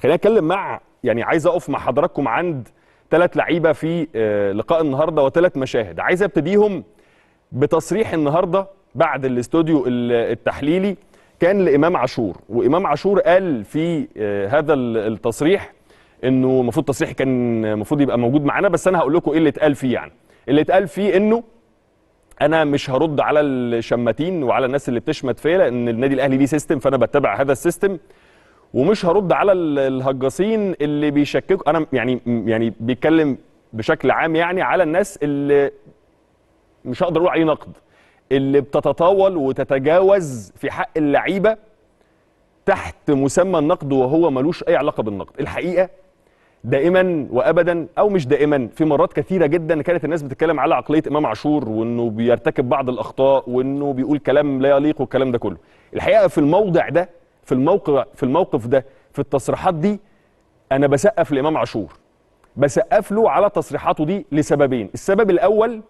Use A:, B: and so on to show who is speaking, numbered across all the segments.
A: خلينا نتكلم مع، يعني عايز اقف مع حضراتكم عند 3 لعيبة في لقاء النهارده وثلاث مشاهد. عايز ابتديهم بتصريح النهارده بعد الاستوديو التحليلي كان لامام عاشور، وامام عاشور قال في هذا التصريح انه المفروض تصريح كان المفروض يبقى موجود معانا، بس انا هقول لكم ايه اللي اتقال فيه. يعني اللي اتقال فيه انه انا مش هرد على الشماتين وعلى الناس اللي بتشمت فيا، لان النادي الاهلي ليه system فانا بتبع هذا ال system، ومش هرد على الهجاصين اللي بيشككوا. انا يعني بيتكلم بشكل عام يعني على الناس اللي مش هقدر اقول عليه نقد، اللي بتتطاول وتتجاوز في حق اللعيبة تحت مسمى النقد وهو ملوش اي علاقة بالنقد. الحقيقة دائما وابدا، او مش دائما، في مرات كثيرة جدا كانت الناس بتتكلم على عقلية امام عاشور وانه بيرتكب بعض الاخطاء وانه بيقول كلام لا يليق والكلام ده كله. الحقيقة في الموضع ده، في الموقف ده، في التصريحات دي، انا بسقف لامام عاشور، بسقف له على تصريحاته دي لسببين. السبب الاول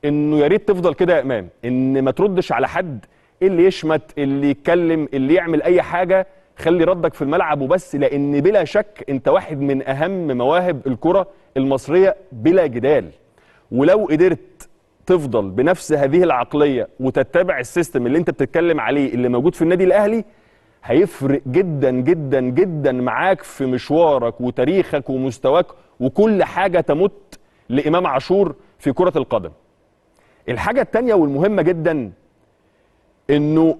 A: انه يا ريت تفضل كده يا امام، ان ما تردش على حد اللي يشمت، اللي يتكلم، اللي يعمل اي حاجة، خلي ردك في الملعب وبس، لان بلا شك انت واحد من اهم مواهب الكره المصرية بلا جدال. ولو قدرت تفضل بنفس هذه العقلية وتتبع ال system اللي انت بتتكلم عليه اللي موجود في النادي الاهلي، هيفرق جدا جدا جدا معاك في مشوارك وتاريخك ومستواك وكل حاجة تمت لامام عاشور في كره القدم. الحاجة الثانية والمهمه جدا، انه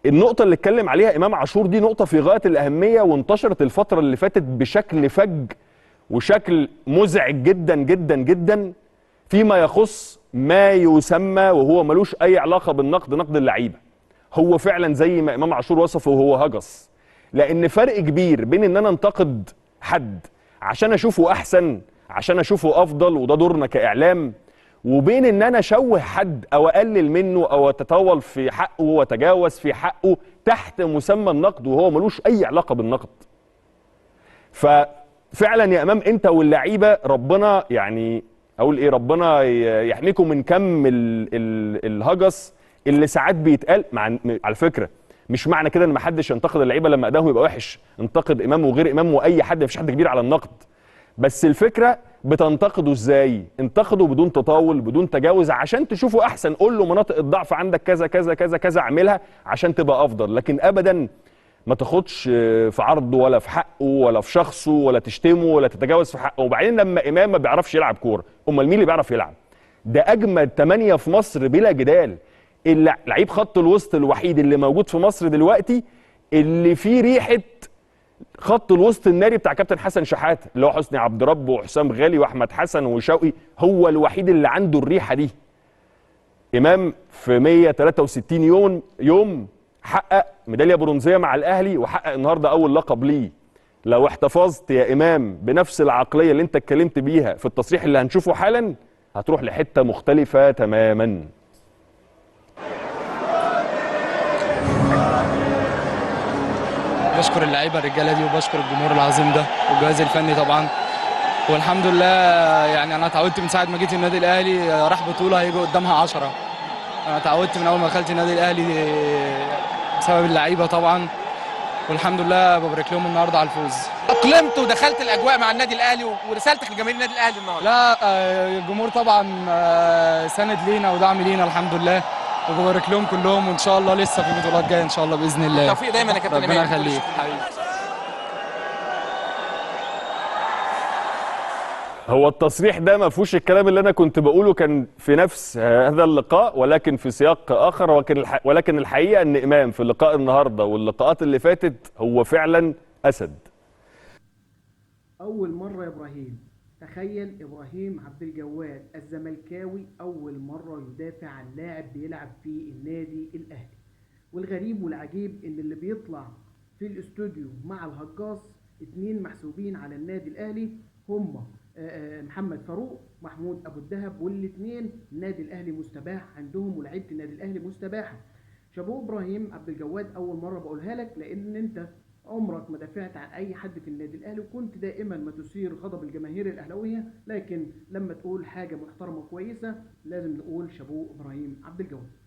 A: النقطة اللي اتكلم عليها إمام عاشور دي نقطة في غاية الأهمية، وانتشرت الفترة اللي فاتت بشكل فج وشكل مزعج جدا جدا جدا فيما يخص ما يسمى، وهو ملوش أي علاقة بالنقد، نقد اللعيبة. هو فعلا زي ما إمام عاشور وصفه وهو هجس، لأن فرق كبير بين إن أنا انتقد حد عشان أشوفه أحسن، عشان أشوفه أفضل، وده دورنا كإعلام، وبين ان انا اشوه حد او اقلل منه او اتطاول في حقه واتجاوز في حقه تحت مسمى النقد وهو ملوش اي علاقة بالنقد. ففعلا يا امام انت واللعيبة ربنا، يعني اقول ايه، ربنا يحميكم من كم الهجس اللي ساعات بيتقال. مع على فكرة مش معنى كده ان ما حدش ينتقد اللعيبة لما ادائهم يبقى وحش، انتقد امام وغير امام واي حد، مفيش حد كبير على النقد، بس الفكرة بتنتقده ازاي؟ انتقده بدون تطاول، بدون تجاوز، عشان تشوفه احسن. قول له مناطق الضعف عندك كذا كذا كذا كذا، اعملها عشان تبقى افضل، لكن ابدا ما تاخدش في عرضه ولا في حقه ولا في شخصه ولا تشتمه ولا تتجاوز في حقه. وبعدين لما امام ما بيعرفش يلعب كورة، امال مين اللي بيعرف يلعب؟ ده اجمد 8 في مصر بلا جدال، اللعيب خط الوسط الوحيد اللي موجود في مصر دلوقتي اللي فيه ريحه خط الوسط الناري بتاع كابتن حسن شحاته، اللي هو حسني عبد رب وحسام غالي واحمد حسن وشوقي، هو الوحيد اللي عنده الريحة دي. امام في 163 يوم حقق ميدالية برونزيه مع الاهلي، وحقق النهارده اول لقب ليه. لو احتفظت يا امام بنفس العقلية اللي انت اتكلمت بيها في التصريح اللي هنشوفه حالا، هتروح لحته مختلفة تماما.
B: بشكر اللعيبة الرجالة دي، وبشكر الجمهور العظيم ده والجهاز الفني طبعا، والحمد لله. يعني انا اتعودت من ساعة ما جيت النادي الاهلي، راح بطوله هيجي قدامها 10. انا اتعودت من اول ما دخلت النادي الاهلي بسبب اللعيبة طبعا، والحمد لله ببارك لهم النهارده على الفوز.
C: اقلمت ودخلت الاجواء مع النادي الاهلي، ورسالتك لجماهير النادي الاهلي النهارده؟
B: لا، الجمهور طبعا سند لينا ودعم لينا الحمد لله، وببارك لهم كلهم، وان شاء الله لسه في بطولات جاية ان شاء الله باذن الله.
C: بالتوفيق دايما يا كابتن امام،
B: ربنا يخليك حبيبي.
A: هو التصريح ده ما فيهوش الكلام اللي انا كنت بقوله، كان في نفس هذا اللقاء ولكن في سياق اخر، ولكن الحقيقة ان امام في اللقاء النهارده واللقاءات اللي فاتت هو فعلا اسد.
D: اول مرة يا ابراهيم، تخيل ابراهيم عبد الجواد الزملكاوي اول مرة يدافع عن لاعب بيلعب في النادي الاهلي. والغريب والعجيب ان اللي بيطلع في الاستوديو مع الهجاص 2 محسوبين على النادي الاهلي، هم محمد فاروق محمود ابو الدهب، والاثنين النادي الاهلي مستباح عندهم، ولاعيبه النادي الاهلي مستباحة. شابوه ابراهيم عبد الجواد، اول مرة بقولها لك، لان انت عمرك ما دافعت عن اي حد في النادي الاهلي، وكنت دائما ما تثير غضب الجماهير الاهلاوية، لكن لما تقول حاجة محترمه كويسة لازم نقول شابوه ابراهيم عبد الجواد.